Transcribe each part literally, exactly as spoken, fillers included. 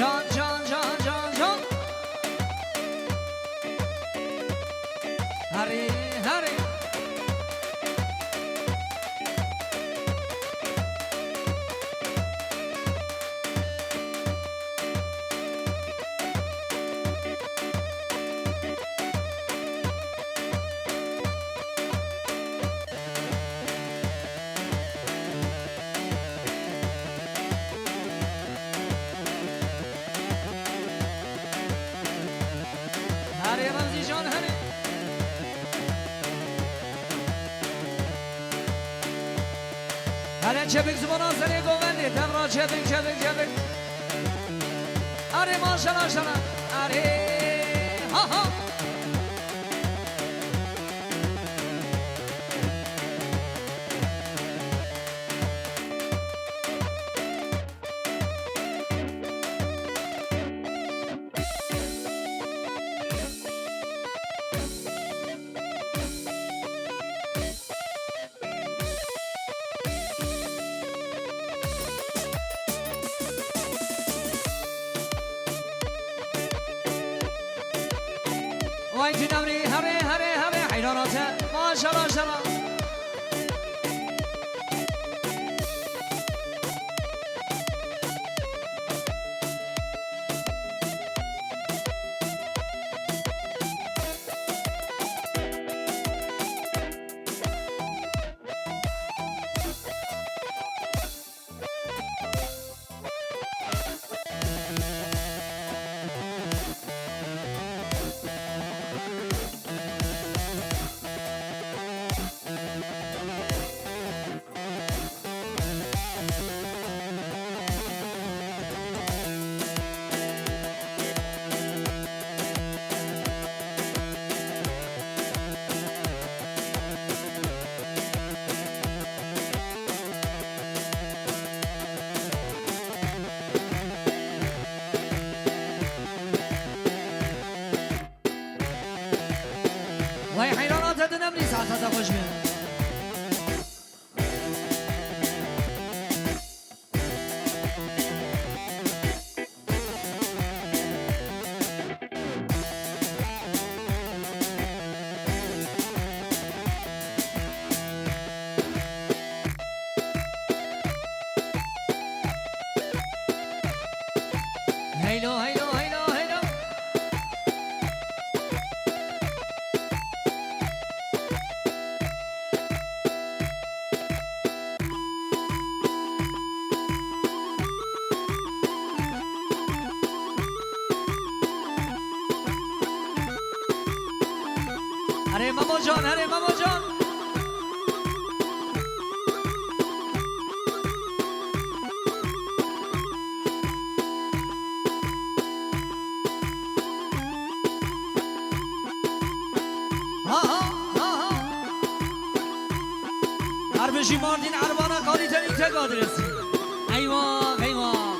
Can, can, can, can, can. Herê, herê. Herê Remzî can, herê. Hele çevik zivana serê govendê, devra çevik, çevik, çevik. Erê maşala şala, erê, ha ha. Vay Cinevri, herê, herê, herê, heyran ate. Maşallah, maşallah. Vay heyrana te din emrî saeta te xweş be. Heylo, heylo, heylo, heylo. Erê Memo can, erê Memo can. Ha, ha, ha, ha. Her bijî Mardin, Erbana, Kalî tenî tek adresî. Eyvah, eyvah.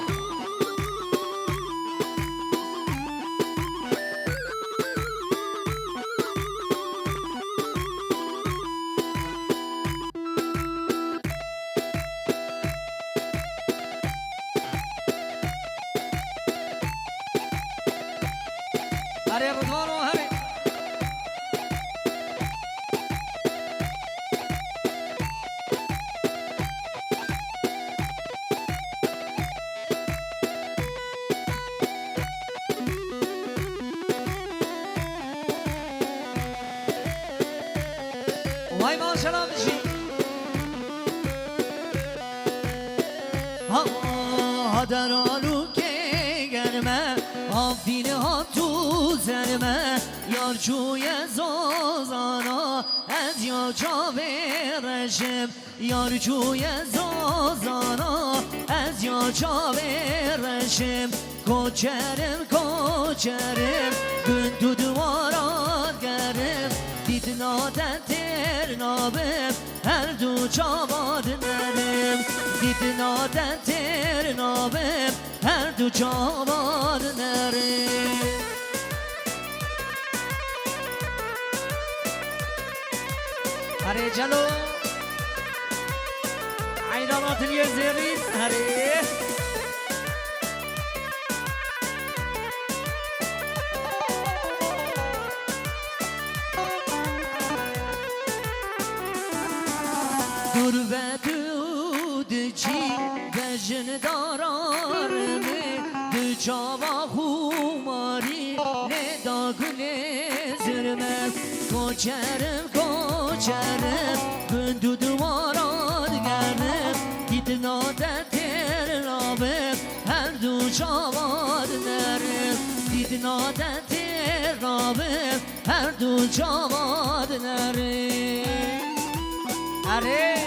Erê Ridwano, herê. Vay maşallah bijî. Ha, ha, deralûkê germe, Afîn hatû serme, yar çûye zazana, ez ya çavê reşim. Yar çûye zazana, ez ya çavê reşim. Koçerim, koçerim, gund û diwaran gerim. Dîtina te têr nabim, her du çavan nerim. Dîtina te têr nabim, her du çavan nerim. Erê Celo. Eyran Atiliye Zêrîn. Erê. Gurbet û diçî bejin darar min, di çava xumarî lê da gulê zirme. Koçerim, koçerim, gund û diwara digerim, dîtina te têr nabim, her du çava dinerim, dîtina te têr nabim, her du çava dinerim. Erê!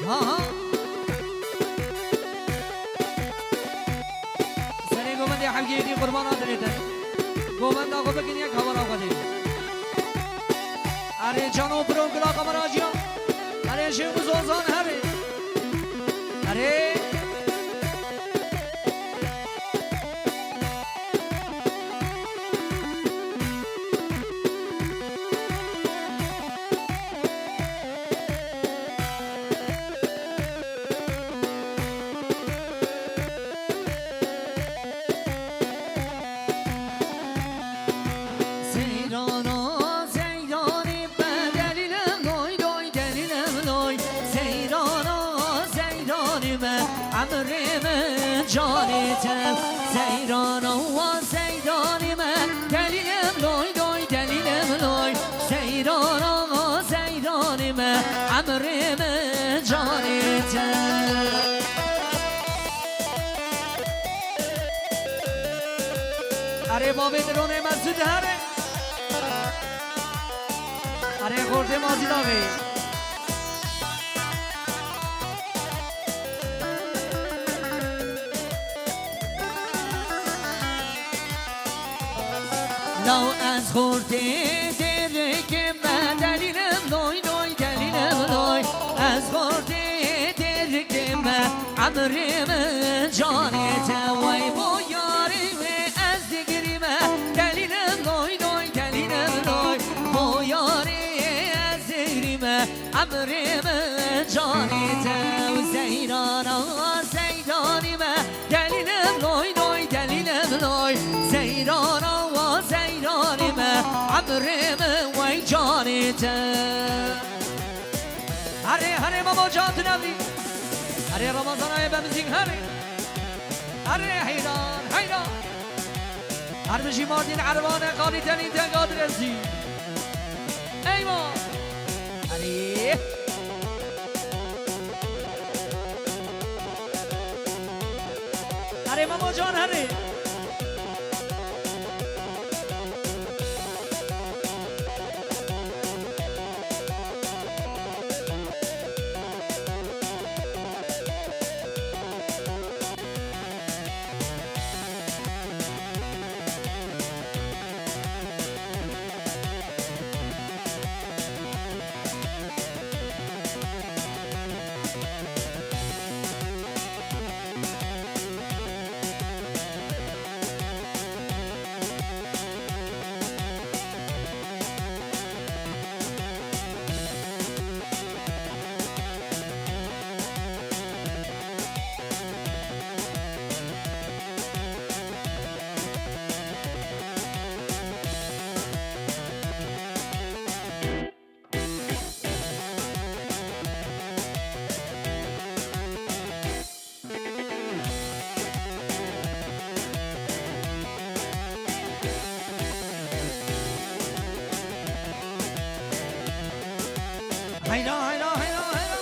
Ha ha. Serê govendê hewceyê dî qurbana dilê te. Govenda xwe bikin yek hawara xwe dê. Erê cano piro gula kamera jiya. Erê jê û zozan herê. Erê. Seyrana, seyranî me delîlim loy loy, delîlim loy. Seyrana, seyranî me, emrê min canê te. Seyrana, wa seyranî me, delîlim loy loy, delîlim loy. Seyrana, seyranî me, emrê min canê te. Erê bavê dilonê me zû dihere. Erê xortê ma zî davê. Law ez xortê dêrikê me, delîlim loy loy, delîlim loy. Ez xortê dêrikê me, emrê min canê te. Wey bo yarê wê ez digirîme, delîlim loy loy, delîlim loy. Bo yarê ez digirîme, emrê min canê te. Seyrana, seyranî me, delîlim loy loy, delîlim loy. Seyrana, wa seyranî me, emrê min wey canê te. Herê, herê Memo Can tu nevî. Herê Ramazanayê be mizîk herê. Herê heyran, heyran. Her bijî Mardin Ervane, qalî tenî tenga direzî. Eywa. Herê. Herê Memo Can herê. Heyra, heyra, heyra, heyra.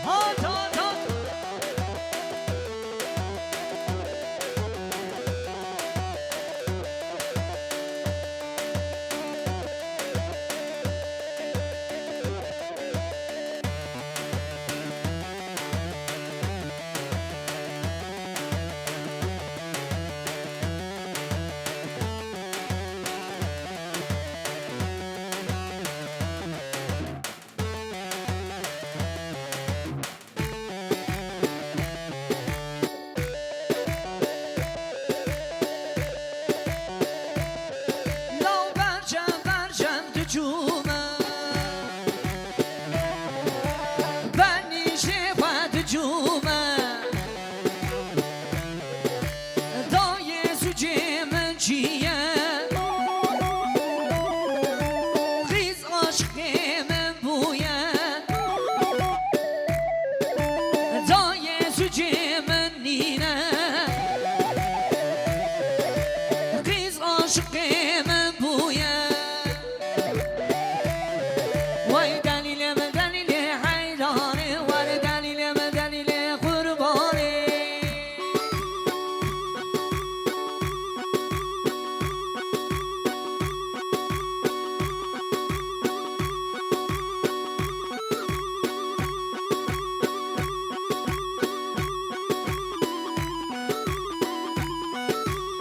Hat, hat, hat. Law bercem bercem dicûme, benî jê xwe dicûme. Dayê sucê min çi ye? Qîz aşiqê min bûye. Dayê sucê min nîne. Qîz aşiqê min bûye. Wey delîlê min, delîlê heyranê, were delîlê min, delîlê qurbanê.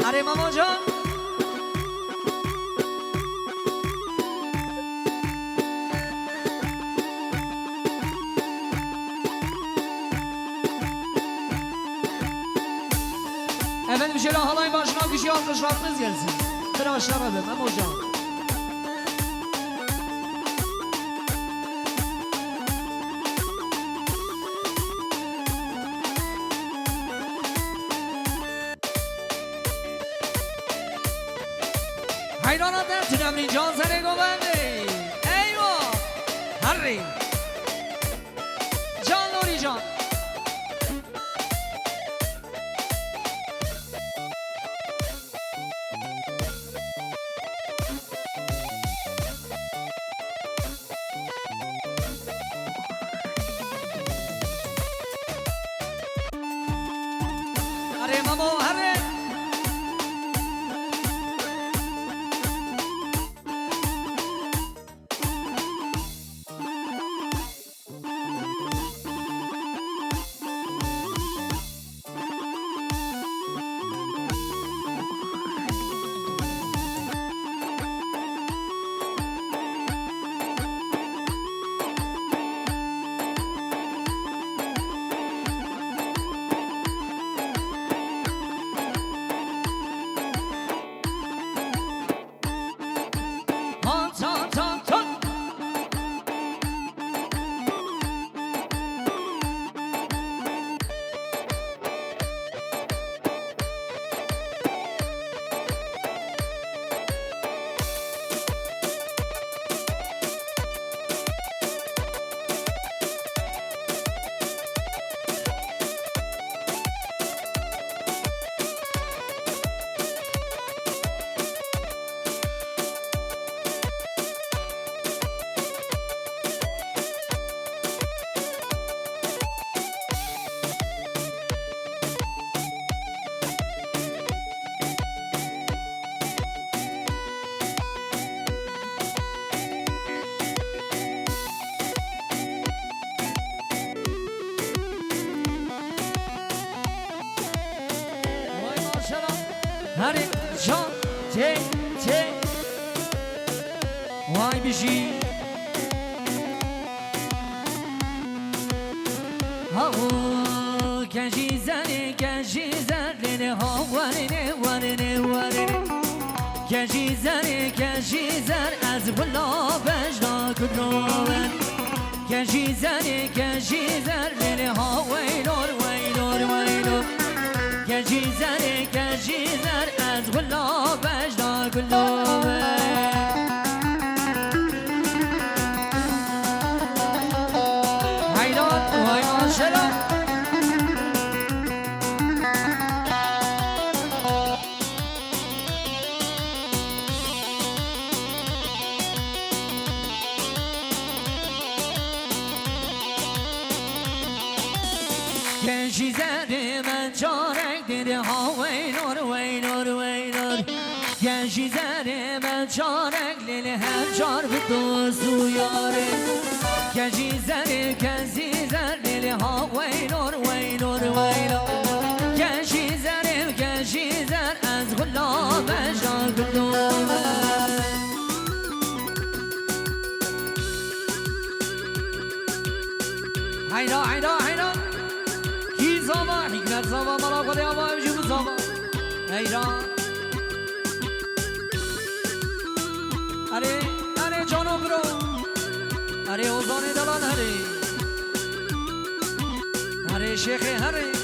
Erê Memo can. Efendim, şöyle halayın başına güçlü alkışlarınız gelsin. Bir aşağı efendim, Memo can. Heyrana te tu nemrî can serê govendê. Eywa. Herrî. Can Lorî can. Erê Memo, herê. Vay maşallah. Herê can tê tê. Vay bijî. Hawo kejî zerê kejî zer lê lê ha werê lê werê lê werê lê. Kejî zerê kejî zer ez wila bejna kudro wer. Kejî zerê kejî zer lê lê ha weylor weylor weylor. Kejî zerê kejî zer ez wila bejna kudro wer. Heyran Jî zerê me carek dêrê ha weylor, weylor, weylor. Gel jî zerê me carek lê lê her car bi dost û yarê. Gel jî zerê, gel jî zer lê lê ha weylor, weylor, weylor. Gel jî zerê, gel jî zer ez xulame jan gulome. Heyra, heyra, heyra. Kî zava, Hikmet zava, mala xwe de ava, ev jî bu zava. Heyra. Erê, erê cano biro. Erê Ozanê delal herê. Erê şêxê herê.